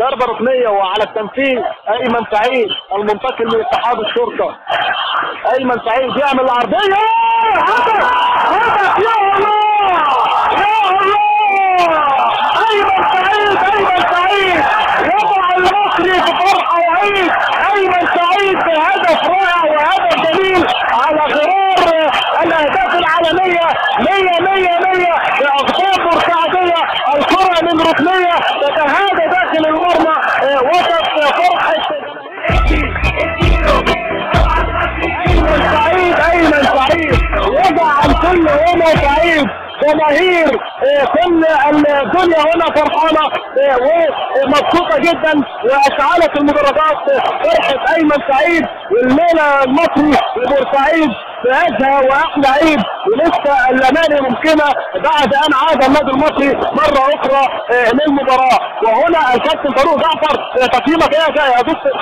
ضربه ركنيه وعلى التنفيذ ايمن سعيد المنتقل من اتحاد الشرطة. ايمن سعيد يعمل العرضية، هدف هدف، يا الله يا الله، ايمن سعيد، ايمن سعيد يضع المصري بفرحة وعيد. ايمن سعيد بهدف رائع وهدف جميل على غرار الاهداف العالمية، 100 100 100 باقدام بورسعيديه. الكره من ركنيه تتهادى داخل المرمى وسط فرحه ايمن سعيد. ايمن سعيد يضع الكل هنا سعيد، جماهير كل الدنيا هنا فرحانة ومبسوطة جدا، واشعلت المدرجات فرحه ايمن سعيد. والليلة المصري وبورسعيد بأزهى واحلى عيد، ولسه الاماني ممكنة بعد ان عاد النادي المصري مرة اخرى للمباراة. وهنا الكابتن فاروق جعفر، تقييمك ايه يا دكتور؟